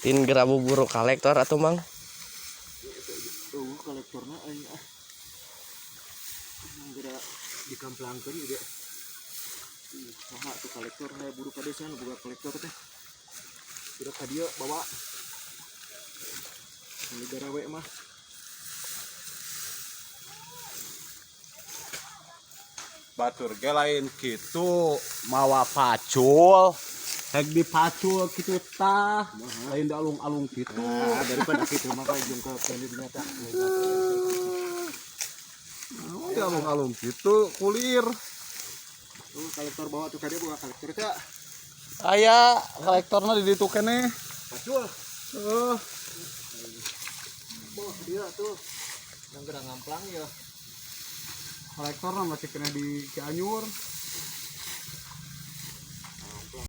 Tin geura buru kolektor atuh, Mang. Oh, kolektorna aing ah. Geura dikamplangkeun ieu. Ih, saha tuh kolektor? Hayang buru ka desa nu boga kolektor teh. Geura ka dieu bawa. Nu garawe mah. Batur ge lain kitu mawa pacul. Hek dipacul kitu tah, lain alung-alung kitu. Nah, daripada kitu mah kayak jungkak keun dinya tah. Naon di alung-alung kitu kulir. Tuh kolektor bawa tuh ka dieu, boga kolektor teh. Aya kolektorna di ditu keneh. Pacul. Heuh. Bawa ke dia tuh. Yang geura ngamplang ya. Kolektorna masih kena di Cianjur.